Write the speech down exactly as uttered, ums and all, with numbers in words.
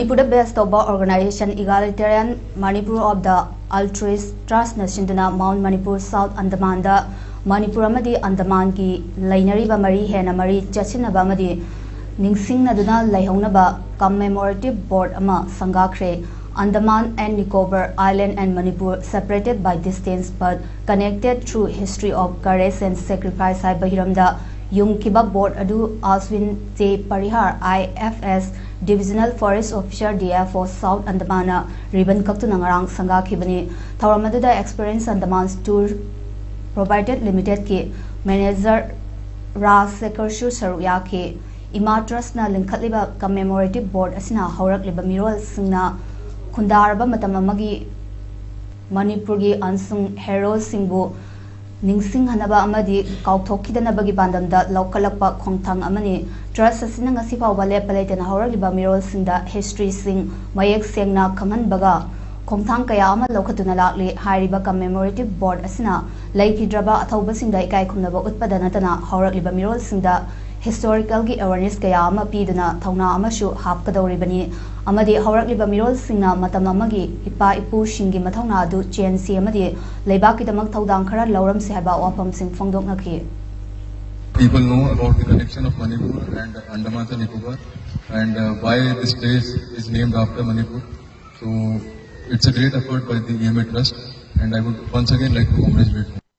ꯃꯅꯤꯄꯨꯔꯗ ꯕꯦꯁ ꯇꯧꯕ organization Egalitarian Manipur of the Altruist Trustꯅ ꯁꯤꯟꯗꯨꯅ ꯃꯥꯎꯟ ꯃꯅꯤꯄꯨꯔ ꯁꯥꯎꯠ ꯑꯟꯗꯃꯥꯟꯗ ꯃꯅꯤꯄꯨꯔ ꯑꯃꯗꯤ ꯑꯟꯗꯃꯥꯟꯒꯤ ꯂꯩꯅꯔꯤꯕ ꯃꯔꯤ ꯍꯦꯟꯅ ꯃꯔꯤ ꯆꯠꯁꯤꯟꯅꯕ ꯑꯃꯗꯤ ꯅꯤꯡꯁꯤꯡꯅꯗꯨꯅ ꯂꯩꯍꯧꯅꯕ commemorative board ꯑꯃ ꯁꯪꯒꯥꯈ꯭ꯔꯦ꯫ Andaman and Nicobar Island and Manipur, separated by distance but connected through history of courage and sacrifice ꯍꯥꯏꯕ ꯍꯤꯔꯝꯗ ꯌꯨꯝꯈꯤꯕ ꯕꯣꯔꯗ ꯑꯗꯨ Ashwin J Parihar, IFS, Divisional Forest Officer, DFO, South Andamanꯅ ꯔꯤꯕꯟ ꯀꯛꯇꯨꯅ ꯉꯔꯥꯡ ꯁꯪꯒꯥꯈꯤꯕꯅꯤ꯫ ꯊꯧꯔꯝ ꯑꯗꯨꯗ Experience Andaman Tour Provided Limitedꯀꯤ ꯃꯦꯅꯦꯖꯔ ꯔꯥꯖ ꯁꯦꯈꯔꯁꯨ ꯁꯔꯨꯛ ꯌꯥꯈꯤ꯫ ꯏꯃꯥ ꯇ꯭ꯔꯁꯅ ꯂꯤꯡꯈꯠꯂꯤꯕ commemorative board ꯑꯁꯤꯅ ꯍꯧꯔꯛꯂꯤꯕ ꯃꯤꯔꯣꯜꯁꯤꯡꯅ ꯈꯨꯟꯗꯥꯔꯕ ꯃꯇꯝ ꯑꯃꯒꯤ ꯃꯅꯤꯄꯨꯔꯒꯤ unsung heroesꯁꯤꯡꯕꯨ ꯅꯤꯡꯁꯤꯡꯍꯟꯅꯕ ꯑꯃꯗꯤ ꯀꯥꯎꯊꯣꯛꯈꯤꯗꯅꯕꯒꯤ ꯄꯥꯟꯗꯝꯗ ꯂꯧꯈꯠꯂꯛꯄ ꯈꯣꯡꯊꯥꯡ ꯑꯃꯅꯤ꯫ ꯇ꯭ꯔꯁ ꯑꯁꯤꯅ ꯉꯁꯤ ꯐꯥꯎꯕ ꯂꯦꯞꯄ ꯂꯩꯇꯅ ꯍꯧꯔꯛꯂꯤꯕ ꯃꯤꯔꯣꯜꯁꯤꯡꯗ historyꯁꯤꯡ ꯃꯌꯦꯛ ꯁꯦꯡꯅ ꯈꯪꯍꯟꯕꯒ ꯈꯣꯡꯊꯥꯡ ꯀꯌꯥ ꯑꯃ ꯂꯧꯈꯠꯇꯨꯅ ꯂꯥꯛꯂꯤ꯫ ꯍꯥꯏꯔꯤꯕ commemorative board ꯑꯁꯤꯅ ꯂꯩꯈꯤꯗ꯭ꯔꯕ ꯑꯊꯧꯕꯁꯤꯡꯗ ꯏꯀꯥꯏ ꯈꯨꯝꯅꯕ ꯎꯠꯄꯗ ꯅꯠꯇꯅ ꯍꯧꯔꯛꯂꯤꯕ ꯃꯤꯔꯣꯜꯁꯤꯡꯗ historicalꯒꯤ awareness ꯀꯌꯥ ꯑꯃ ꯄꯤꯗꯨꯅ ꯊꯧꯅꯥ ꯑꯃꯁꯨ ꯍꯥꯞꯀꯗꯧꯔꯤꯕꯅꯤ ꯑꯃꯗꯤ ꯍꯧꯔꯛꯂꯤꯕ ꯃꯤꯔꯣꯜꯁꯤꯡꯅ ꯃꯇꯝ ꯑꯃꯒꯤ ꯏꯄꯥ ꯏꯄꯨꯁꯤꯡꯒꯤ ꯃꯊꯧꯅꯥ ꯑꯗꯨ ꯆꯦꯟꯁꯤ ꯑꯃꯗꯤ ꯂꯩꯕꯥꯛꯀꯤꯗꯃꯛ ꯊꯧꯗꯥꯡ ꯈꯔ ꯂꯧꯔꯝꯁꯤ ꯍꯥꯏꯕ ꯋꯥꯐꯝꯁꯤꯡ ꯐꯣꯡꯗꯣꯛꯅꯈꯤ꯫ People know about the connection of Manipur and Andaman and Nicobar and uh, why this place is named after Manipur. So it's a great effort by the EMA Trust and I would once again like to congratulate them.